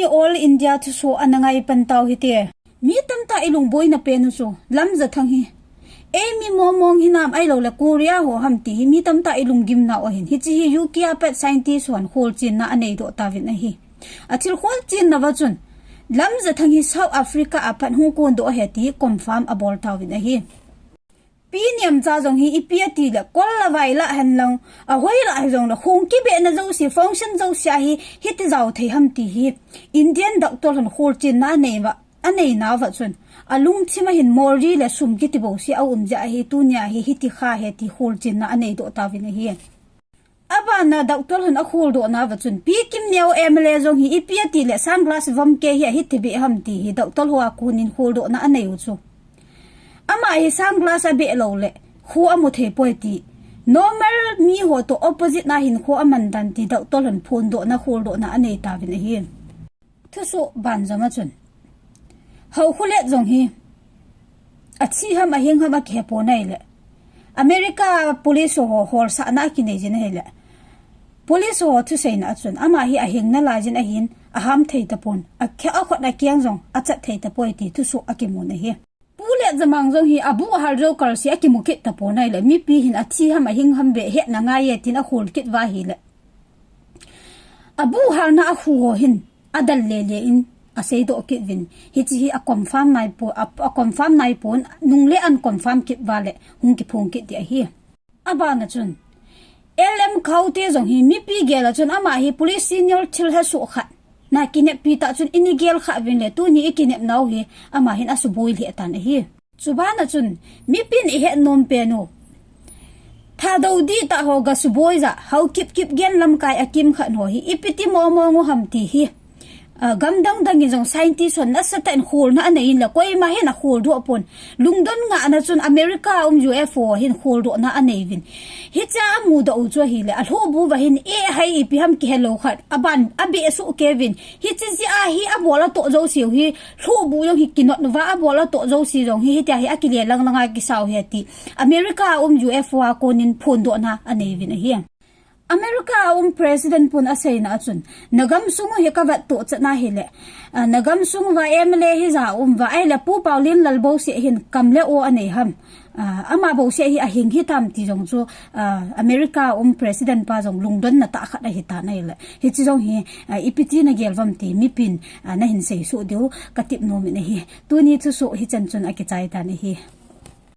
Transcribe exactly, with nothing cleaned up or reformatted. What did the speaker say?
All India thusoh ana ngai pan tau hite. Mi tamtah i lungboina pen u chu Lamjathang hi eimi momong hinam ahilouleh Korea ho ham ti hi mi tamtah i lunggimna u ahin. Hiche hi U K a pat scientist hon kholchenna anei doh tauvin ahi. Athil kholchenna uva chun Lamjathang hi South Africa a pat hung kondoh ahi ti confirm abol tauvin ahi. Pi Nemcha jong hi ipi ati le, kol la vai la hen lang, ahoi la hijongle, hung kibehna jouse, function jouse a hi, hiti jao thei ham ti hi, Indian doctor hon kholchenna anei uva, anei nauva chun, alungthim a hin Moreh le sum kiti bouseh aum jeh a hi, tunia hi, hiti kha ahi ti kholchenna anei doh tauvin ahi. Abana doctor hon akholdoh nauva chun, Pi Kimneo M L A jong hi ipi ati le sunglass vom kei hi ahi thei beh ham ti hi doctor ho a konin kholdohna anei u chu. Ama hi sunglass abeh lou le, kho amu thei poi ti. Normal mi ho toh opposite na hin kho aman dan ti doctor hon phondohna kholdohna anei tauvin ahi. Thusoh banjom a chun, Haokholet jong hi, athi ham ahing ham akihe pon ahile, America police ho holsahna akinei jin ahile, police ho thuseina a chun, ama hi ahing nalai jin ahin, aham thei tapon, akhe akhut akeng jong achat thei tapoi ti thusoh akimun ahi. Pu Letjamang jong hi abu ahal jou kalse akimu kit tapon ahile, mipi hin athi ham ahing ham beh hetna ngai e tin akhol kit uva ahile, abu ahalna a khu ho hin adal lele in aseidoh kit uvin. Hiche hi a confirm nai po, a, a confirm nai pon, nung le an confirm kit uva le hung kiphong kit ding ahi. Abana chun, L M Khaute jong hi mipi gel a chun ama hi police senior thilha soh khat na kineppi tah chun ini gel kha uvin le tuni ikinep nau hi ama hin asuboi lheh tan ahi. Chubana chun, mipin ihet nom pen u, Thadou dihtah ho ga suboi ja, Haokip kip gen lamkai akimkhat ho hi, ipi ti momong u ham ti hi. Ah, gamdang dang in jong scientist hon nasatah in kholna anei in le, koima hin akholdoh pon. Lungdon ngahna chun America a um U F O hin kholdohna anei uvin. Hichea amudoh u chu ahile, alhohbu uva hin, eh, hai ipi ham kihelou khat, aban, abeh soh kei uvin. Hiche jeh a hi abol atoh jouse u hi, lhohbu jong hi kinot uva, abol atoh jouse jong hi, hitia hi akile lang langa kisa u ahi ti. America a um U F O a konin phondohna anei uvin ahi. America a um president pun aseina a chun, na gamsung u hi kavet toh chet na ahile, ah, na gamsung uva M L A hija um uva, ahile Pu Paolienlal bouseh hin kam le o anei ham. Ah, ama bouseh hi ahing hitam ti jong chu, ah, America a um president pa jong lungdonna tah khat ahitan ahile. Hiche jong hi, ah, ipi ti nagel uvam ti mipin, ah, nahin seisoh diu katip nom in ahi. Tuni thusoh hichan chun akichai tan ahi.